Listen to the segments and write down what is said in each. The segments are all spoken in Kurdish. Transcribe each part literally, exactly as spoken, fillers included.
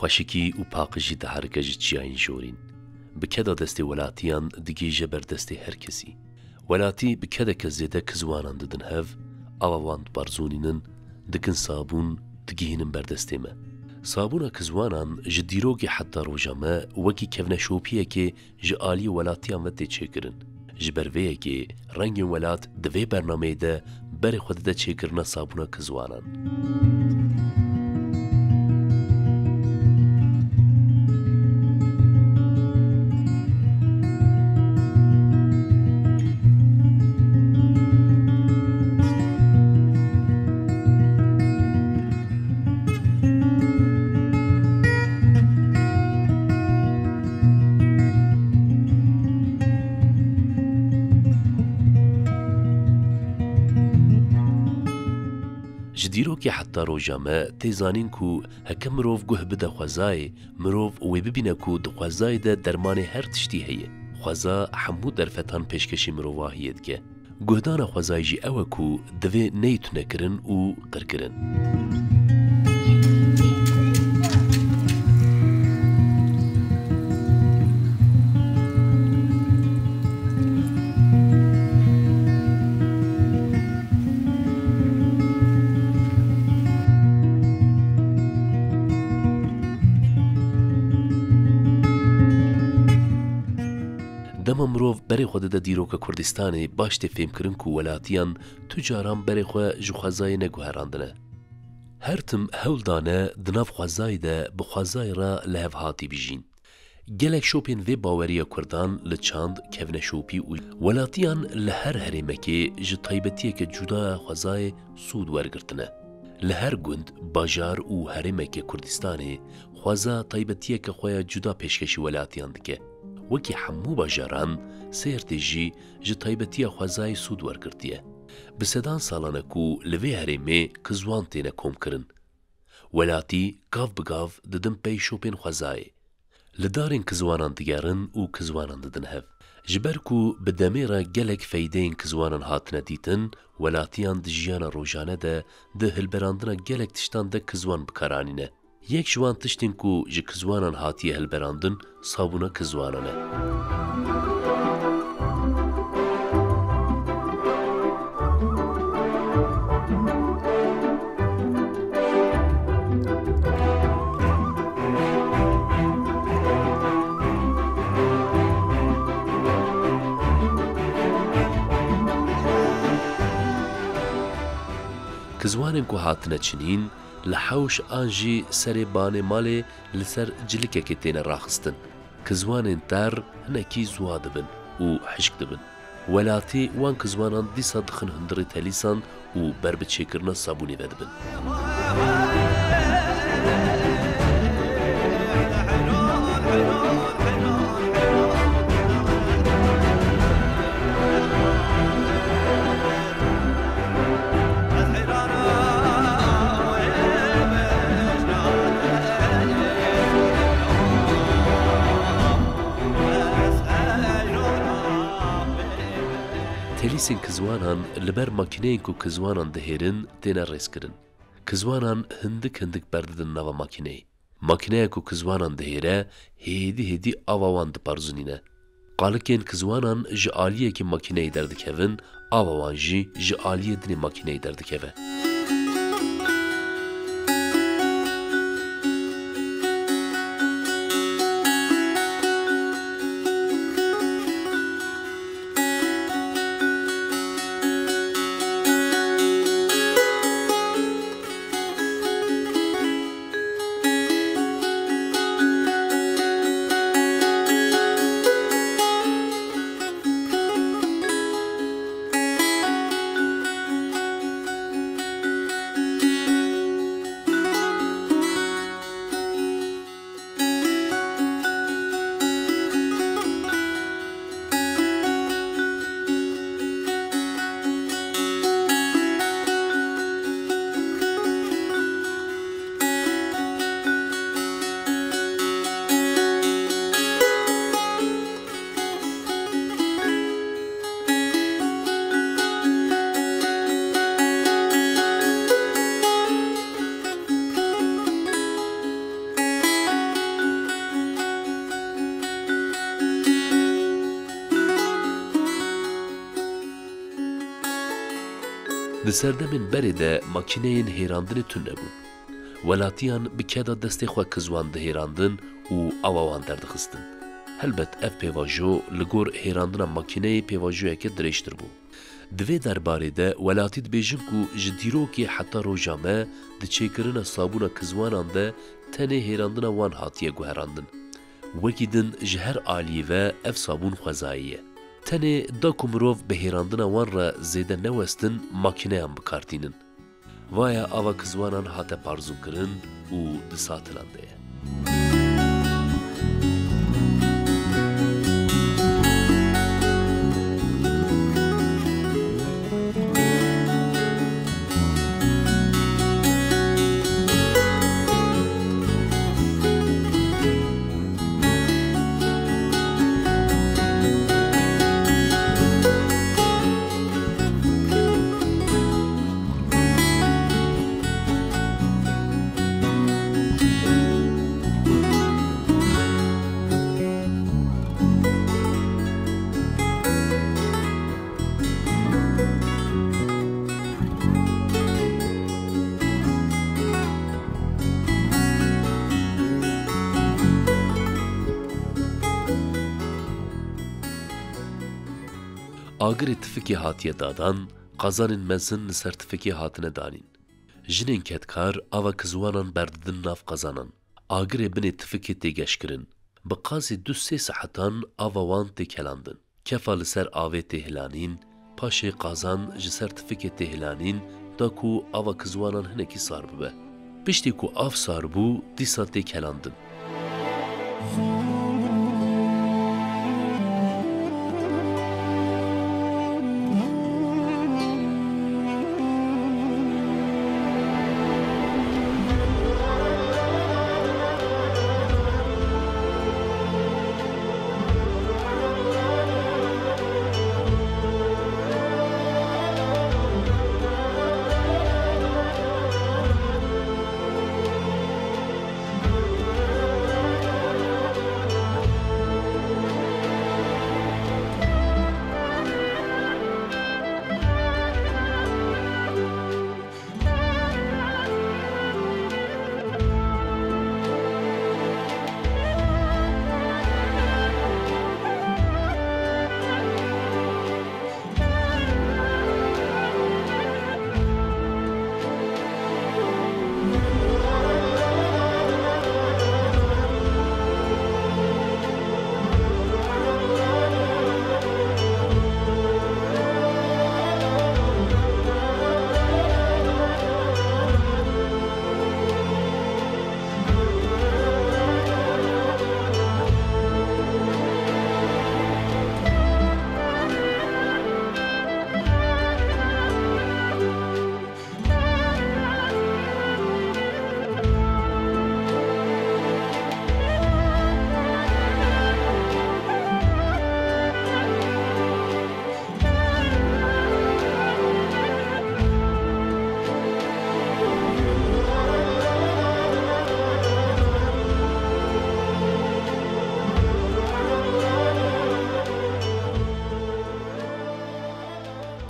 Eşikî û paqijî diherike ji çiyayên jorîn. Bi keda destê welatiyan digihîje ber destê her kesî. Welatî bi kedeke zêde kizwanan didin hev, ava wan diparzûnînin, dikin sabûn, digihînin ber destê me. Sabûna kizwanan ji dîrokê heta roja me wekî kevneşopiyekê ji aliyê welatiyan ve tê çêkirin. Ji ber vê yekê Rengên Welat di vê bernameyê de berê xwe dide çêkirina sabûna kizwanan. Ji dîrokê heta roja me tê zanîn ku heke mirov guh bide xwezayê, mirov wê bibîne ku di xwezayê de dermanê her tiştî heye. Xweza hemû derfetan pêşkêşî mirovahiyê dike. Guhdana xwezayê jî ew e ku divê neyê tunekirin û qirkirin. Dema mirov berê xwe dide dîroka Kurdistanê, baş tê fêmkirin ku welatiyan tu caran berê xwe ji xwezayê neguherandine. Her tim hewl dane di nav xwezayê de bi xwezayê re li hev hatî bijîn. Gelek şopên vê baweriya Kurdan li çand, kevneşopî û welatiyan li her herêmekê ji taybetiyeke cuda ya xwezayê sûd wergirtine. Li her gund, bajar û herêmeke Kurdistanê xweza taybetiyeke xwe ya cuda pêşkêşî welatiyan dike. Wekî hemû bajaran, Sêrtê jî ji taybetiya xwezayê sûd wergirtiye. Bi sedan salan e ku li vê herêmê kizwan têne komkirin. Welatî gav bi gav didin pey şopên xwezayê. Li darên kizwanan digerin û kizwanan didin hev. Ji ber ku bi demê re gelek feydeyên kizwanan hatine dîtin, welatiyan di jiyana rojane de di hilberandina gelek tiştan de kizwan bi kar anîne. Yek ji wan tiştên ku ji kizwanan hatiye hilberandin, sabûna kizwanan e. Kizwanên ku hatine çinîn, li hewş an jî serê banê malê li ser cilikekê têne raxistin. Kizwanên ter hinekî ziwa dibin û hişk dibin. Welatî wan kizwanan dîsa dixin hundirê telîsan û ber bi çêkirina sabûnê vedibin. Telîsên kizwanan li ber makîneyên ku kizwanan dihêrin têne rêzkirin. Kizwanan hindik hindik berdidin nava makîneyê. Makîneya ku kizwanan dihêre, hêdî hêdî ava wan diparzûnîne. Qalikên kizwanan ji aliyekî makîneyê derdikevin, ava wan jî ji aliyê dinê makîneyê derdikeve. Di serdemên berê de makîneyên hêrandinê tune bûn. Welatiyan bi keda destê xwe kizwan dihêrandin û ava wan derdixistin. Helbet ev pêvajo li gor hêrandina makîneyê pêvajoyeke dirêjtir bû. Di vê derbarê de welatî dibêjin ku ji dîrokê heta roja me di çêkirina sabûna kizwanan de tenê hêrandina wan hatiye guherandin. Wekî din ji her aliyê ve ev sabûn xwezayî ye. Tenê da ku mirov bi hêrandina wan re zêde newestin, makîneyan bi kar tînin. Vaya ava kizwanan hate parzûkirin û di satilan de ye. Agirê tifikê hatiye dadan, qazanên mezin li ser tifikê hatine danîn. Jinên kedkar ava kizwanan berdidin nav qazanan. Agirê binê tifikê tê geşkirin. Bi qasî du sê saetan ava wan tê kelandin. Kefa li ser avê tê hilanîn, paşê qazan ji ser tifikê tê hilanîn, da ku ava kizwanan hinekî sar bibe. Piştî ku av sar bû, dîsa tê kelandin.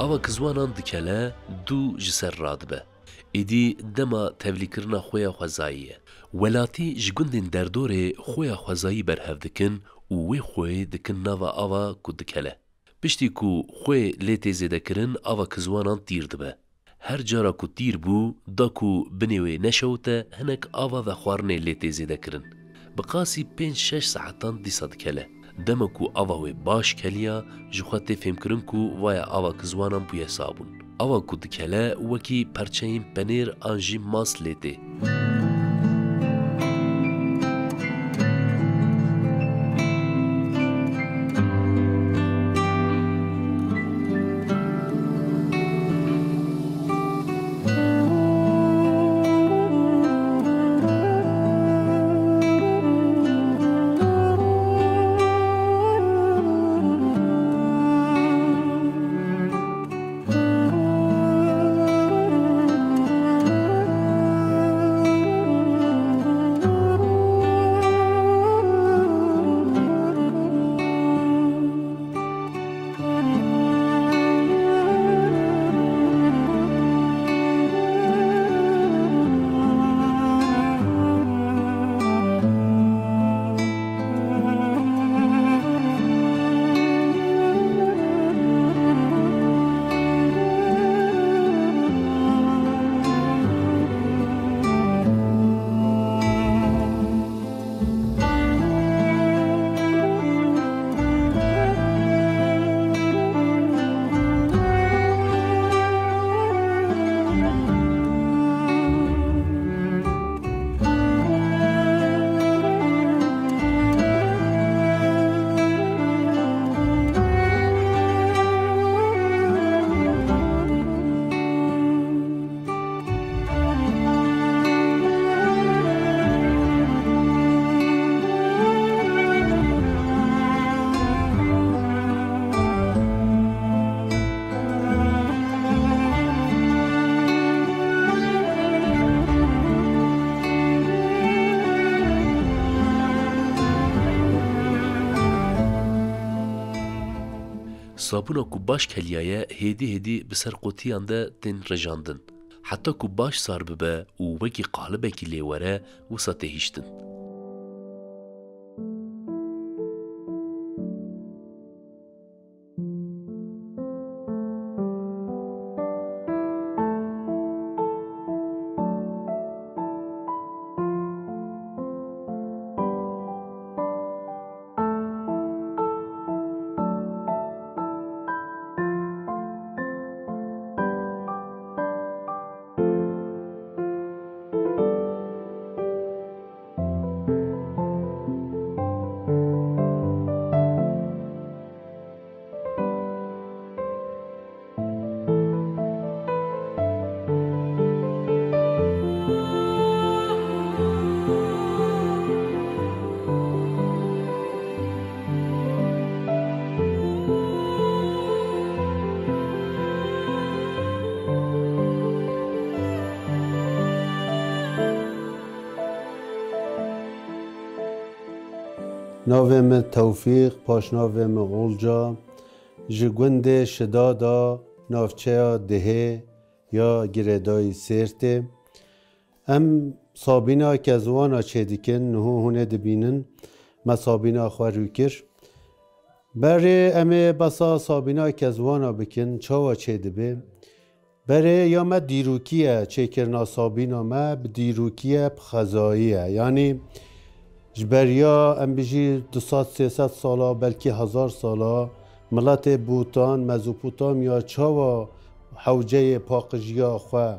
Ava kizwanan dikele, dû ji ser radibe. Êdî dema tevlîkirina xwe ya xwezayî ye. Welatî ji gundên derdorê xwe ya xwezayî berhev dikin û wê xweyê dikin nava ava ku dikele. Piştî ku xwê lê tê zêdekirin, ava kizwanan tîr dibe. Her cara ku tîr bû, da ku binê wê neşewite, hinek ava vexwarinê lê tê zêdekirin. Bi qasî pênc şeş saetan dîsa dikele. Dema ku ava wê baş keliya, ji xwe tê fêmkirin ku vaya ava kizwanan bûye sabûn. Ava ku dikele wekî perçeyên penêr an jî mast lê tê. Sabûna ku baş keliyaye hêdî hêdî bi ser qotiyan de tên rejandin. Heta ku baş sar bibe û wekî qalibekî lê were, wisa tê hiştin. Navê min Tewfîq, paşnavê min Olca. Ji gundê Şidada, navçeya Dihê ya girêdayî Sêrtê. Em Sabîna Kezwana çêdikin, niho hûn ê dibînin. Me Sabîna xwe rû kir. Berê em ê behsa Sabîna Kezwana bikin, çawa çêdibe? Berê ya me dîrokî ye, çêkirina Sabîna me bi dîrokî ye, bi xwezayî ye. Yanî ji beriya, em bijî du sed sê sed sala, belkî hezar sala, miletê Botan, Mezopotamya çawa hewceyê paqijiya xwe,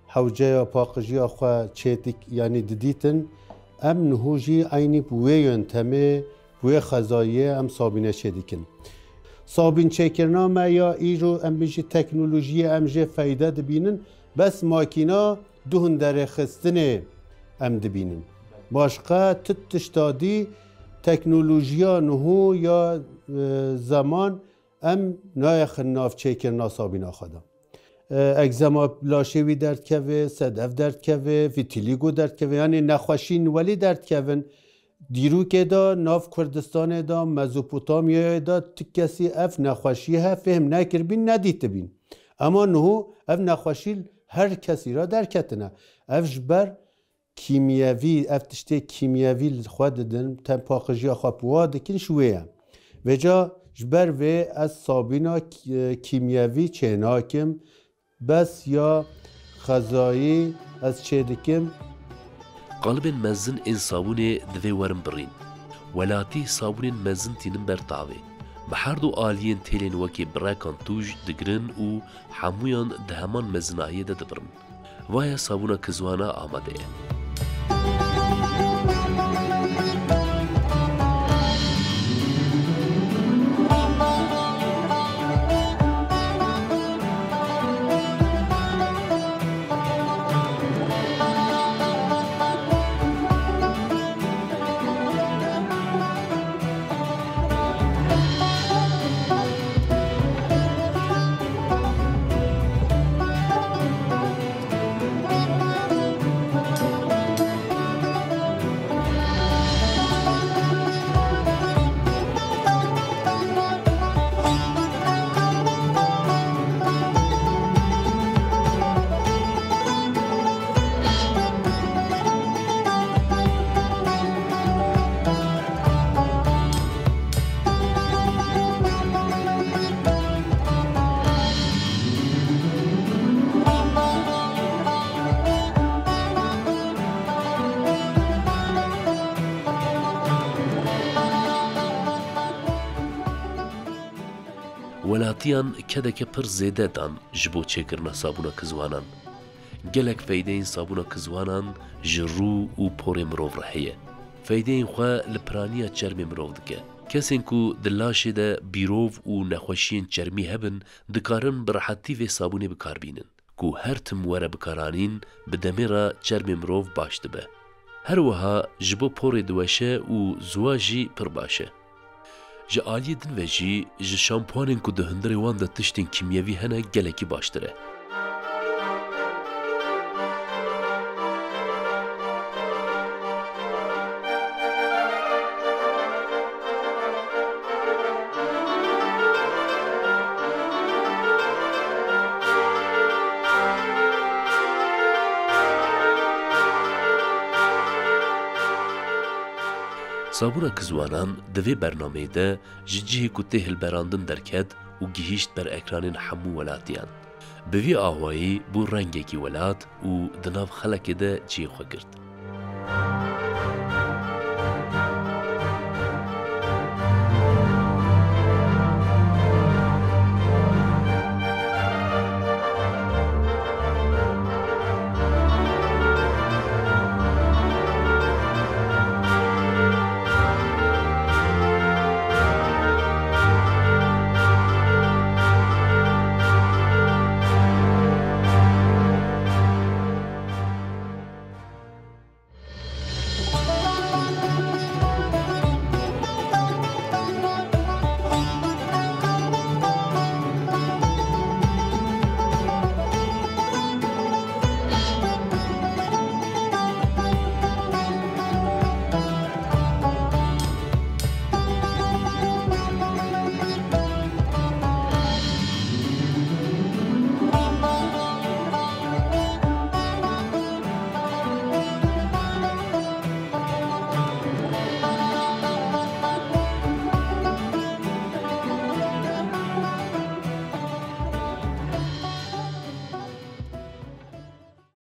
hewceya paqijiya xwe çêdik-, yanî didîtin, em niho jî eynî bi wê yöntemê, bi wê xwezayiyê em Sabîne çêdikin. Sabîn çêkirina me ya îro, em bijî teknolojiyê em jê feyde dibînin, bes makîna duhun derêxistinê em dibînin. Başqa tu tişta dî teknolojiya niho ya, e, zeman em nayexin nav çêkirina Sabîna xwe de. E, egzema laşê wî derdkeve, sedef derdkeve, vitiligo derdkeve, yanî nexweşîn welî derdkevin. Dîrokê de, nav Kurdistanê de, Mezopotamyayê de ti kesî ev nexweşiyê he fêhm nekiribîn, nedîtibîn. Ema niho ev nexweşî her kesî re derketine. Ev ji ber kîmyevî, ev tiştê kîmyevî li xwe didin, tenpaqijiya xwe bi wa dikin, ji wê ye. Vêca ji ber vê ez Sabîna k-, kîmyevî çênakim, bes ya xwezayî ez çêdikim. Qalibên mezin ên sabûnê divê werin birîn. Welatî sabûnên mezin tînin ber tavê. Bi her du aliyên têlên wekî birekan tûj digirin û hemûyan di heman mezinahiyê de dibirin. Vaya sabûna Kizwana amade ye. Welatiyan kedeke pir zêde dan ji bo çêkirina sabûna Kizwanan. Gelek feydeyên sabûna Kizwanan ji rû û porê mirov re heye. Feydeyên xwe li piraniya çermê mirov dike. Kesên ku di laşê de bîrov û nexweşiyên çermî hebin, dikarin bi rehetî vê sabûnê bi kar bînin, ku her tim were bikaranîn, bi demê re çermê mirov baş dibe. Her wiha ji bo porê diweşe û ziwa jî pir baş e. Ji aliyê din ve jî ji şampuanên ku di hundirê wan de tiştên kîmyevî hene gelekî baştir e. Sabûna Kizwanan di vê bernameyê de ji cihê ku tê hilberandin derket û gihîşt ber ekranên hemû welatiyan. Bi vî awayî bû rengekî welat û di nav xelekê de cihê xwe girt.